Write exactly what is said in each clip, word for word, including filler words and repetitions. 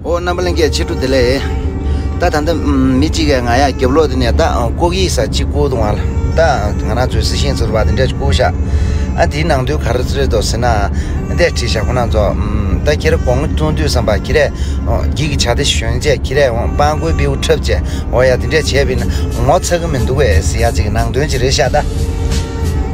ཨོ། རྣམ་པ་ལྷན་རྒྱས་ཕྱི་དྲོ་བདེ་ལེགས། ད་ད་ལྟ་མི་གཅིག་གིས་ང་ཡ་རྒྱབ་ལོགས་དེ་ནས་ད་ལྐོག་ཡིག་ས་གཅིག་བསྐུར་འདུག་ང་ལ། ད་ང་རང་ཚོའི་གསལ་བཤད་ཚུར་བ་དེ་འདྲ་ཞིག་བསྐུར་ཤག་ཨ་དེའི་ནང་དོན་ག་རེ་རེད་འདུག་ཟེར་ན། འདས་བྲིས་ཤག་ཁོ་རང་ཚོ། ད་ཁྱེད་རང་དགོང་བཙོང་དུས་ཙམ་པ་ཁྱེད་རང་འགྱིག་གི་ཇ་དེ་ཞོན་བྱས། ཁྱེད་རང་སྤང་སྒོའི་པིའུ་འཁྲབ་བྱས། འོ་ཡ། དེ་འདྲས་བྱས་པས་ན་ངོ་ཚ་གི་མི་འདུག་གས་ཟེར་ཡ་ཅིག་གི་ནང་དོན་ཅིག་རེད་ཤག་ད།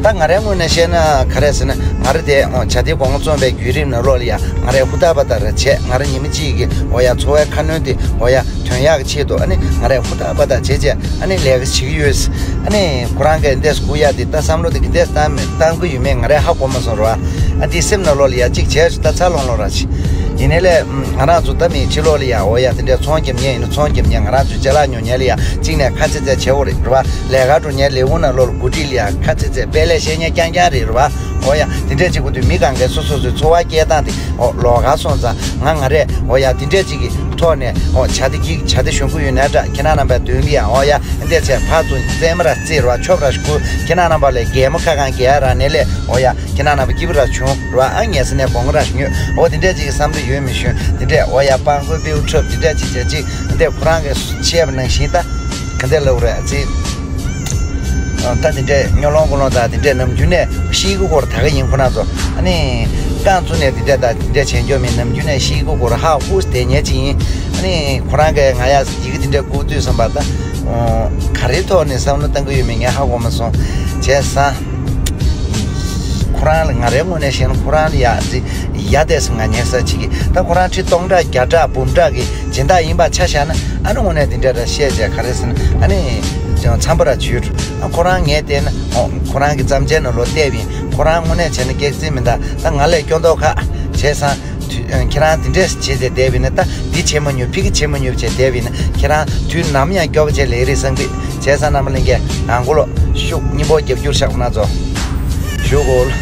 ད་ང་རའི་ངོས་ནས་བཤད་ན་ག་རེ་ཟེར་ན། ང་ར་དེ་ཇ་དེ་དགོང་བཙོང་བའི་བརྒྱུད་རིམ་ནང་ལོགས་ལ་ཡ། ང་རས་ཧུར་ཐག་པ་ཐག་ར་བྱས། ང་ར་ཉི་མ་གཅིག་གི་འོ་ཡ་འཚོ་བའི་ཁ་སྣོན་དེ་འོ་ཡ་ཐོན་ཡག་གི་ཆེད་དུ། ཨ་ནི་ང་རས་ཧུར་ཐག་པ་ཐག་བྱས་བྱས། ཨ་ནི་ལས་ཀ་བྱེད་ཀྱི་ཡོད། ཨ་ནི་ཁོ་རང་གིས་འདས་སུ་བསྐུར་ཡ་དེ་ད་བསམ་བློ་དེ་ག་འདྲས་བཏང་མེད་བཏང་གི་ཡོད་མེད་ང་རས་ཧ་གོ་མ་སོང་ར། ཨ་དེ་སེམས་ནང་ལོགས་ལ་ཡ་གཅིག་བྱས་སུ་ད་ཚ་ལོང་ལོང་ར་ཆེ། ཡིན་ནའི་ལས་ང་རང་ཚོ་ད་མི་ཕྱི་ལོགས་ལ་ཡ་འོ་ཡ་དེ་འདྲས་ཚོང་རྒྱབ་མཁན་ཡིན་ན་ཚོང་རྒྱབ་མཁན། ང་རང་ཚོ་ཅ་ལག་ཉོ་མཁན་ལ་ཡ་གཅིག་ནས་ཁ་ཚེ་ཚེ་བྱེད་དགོས་རེད་རེད་བ། ལས་ཀ་འགྲོ་མཁན་ལས་ཁུངས་ནང་ལོགས་ལ་འགོ་ཁྲིད་ལ་ཡ་ཁ་ཚེ་ཚེ་དཔེ་ལས་བཤད་མཁན་རྐྱང་རྐྱང་རེད་རེད་བ། འོ་ཡ། དེ་འདྲས་བྱེད་དགོས་དུས་མི་གང་གས་སོ་སོ་སོའི་འཚོ་བ་སྐྱེལ་སྟངས་དེ་འོ་ལོགས་ཀ་སོང་ཙང་། ང་ང་རས་འོ་ཡ་དེ་འདྲས་ཅིག་གི་ཐོག་ནས་འོ་ཇ་དེ་གི་ཇ་དེ་ཞོན་གི་ཡོད་ན་འདྲ། ཁྱེད་རང་རྣམ་པའི་མདུན་ལ་ཡ་འོ་ཡ་འདས་ཚེ་ཕར་ཚུར་རྩེད་མོ་ར་རྩེ་ར་བ་ཆོབ་ར་ཞུ། ཁྱེད་རང་རྣམ་པ་ལ་གད་མོ་ཁ་གང་རྒྱག་ར་ནས་ལས་འོ་ཡ། ཁྱེད་རང་རྣམ་པ་སྐྱིད་པོ་ར་བྱུང་ར། ཨ་ངལ་ས་ནས་སྦོང་ར་ཞུ། འོ་དེ་འདྲས་ཅིག་གི་བསམ་བློ་ཡོད་མི་ཞུ། དེ་འདྲས་འོ་ཡ་སྤང་སྒོའི་པིའུ་འཁྲབ་དེ་འདྲས་ཅིག་བྱས་ཅིག་འདས་ཁོ་རང་གིས་བཤད་པ་ནང་བཞིན་ད། ག་འདྲ་ལབ་རེད་ཨ་ཙི། ཨ་ད་དེ་འདྲའི་སྨྱོ་ལོང་ཀུ་ལོང་དང་དེ་འདྲའི་ནམ་རྒྱུན་ནས་ཤི་གི་སྐོར་ད་ག་ཡིན་ཁོ་ན་ཚོ། ཨ་ནི་རྐང་བཙུགས་ནས་དེ་འདྲ་དང་དེ་འདྲ་བྱེད་འཇོག་མི་ནམ་རྒྱུན་ནས་ཤི་གི་སྐོར་ཧ་ཧུ་དེ་ཉེ་ཅི་ཡིན། ཨ་ནི་ཁོ་རང་གིས་ང་ཡ་ཡི་གེ་དེ་འདྲ་བསྐུར་དུས་ཙམ་པ་ད་ག་རེའི་ཐོག་ནས་བསམ་བློ་བཏང་གི་ཡོད་མེད་ངས་ཧ་གོ་མ་སོང་། བྱས་ཙང་། ཁོ་རང་ལ་ང་རའི་ངོས་ནས་བཤད་ན་ཁོ་རང་ལ་ཡ་ཙི་ཡ་དེ་སི་ང་ཉེ་ས་ཅིག་གི་ད་ཁོ་རང་ཁྲི་སྟོང་ཕྲག་བརྒྱ་ཕྲག་འབུམ་ཕྲག་གི་སྦྱིན་བདག་ཡིན་པ་ཆ་བཞག་ན། ཨ་ནི་དངོས་གནས་དེ་འདྲ་ར་བཤད་བྱས་ག་རེ་ཟེར་ན། ཨ་ནི་འཚམ་པོ་ར་བྱོས་འགྲོ། ཨ་ཁོ་རང་ངས་བལྟས་ན་ཨོ་ཁོ་རང་གི་རྩམ་ཆས་ནང་ལོགས་བལྟས་པ་ཡིན། ཁོ་རང་དངོས་གནས་བྱས་ན་སྐྱག་རྫུན་མིན། ད་ད་ང་ལས་སྐྱོ་མདོག་ཁ་བྱས་ཙང་དུས་ཁྱེད་རང་དེ་འདྲས་བྱས་ཏེ་བསྡད་པ་ཡིན་ན། ད་འདི་བྱེད་མ་མྱོང་ཕ་གི་བྱེད་མ་མྱོང་བྱས་བསྡད་པ་ཡིན་ན། ཁྱེད་རང་དུས་ནམ་ཡང་སྐྱོ་བ་བྱས་ལེགས་རེད་བསམ་གི། བྱས་ཙང་རྣམ་པ་ལྷན་རྒྱས་ནང་ཁུལ་ལོ་ཤུགས་སྙིང་པོ་རྒྱབ་སྐྱོར་ཤག་ཁོ་ན་ཚོ་ཞུ་དགོས།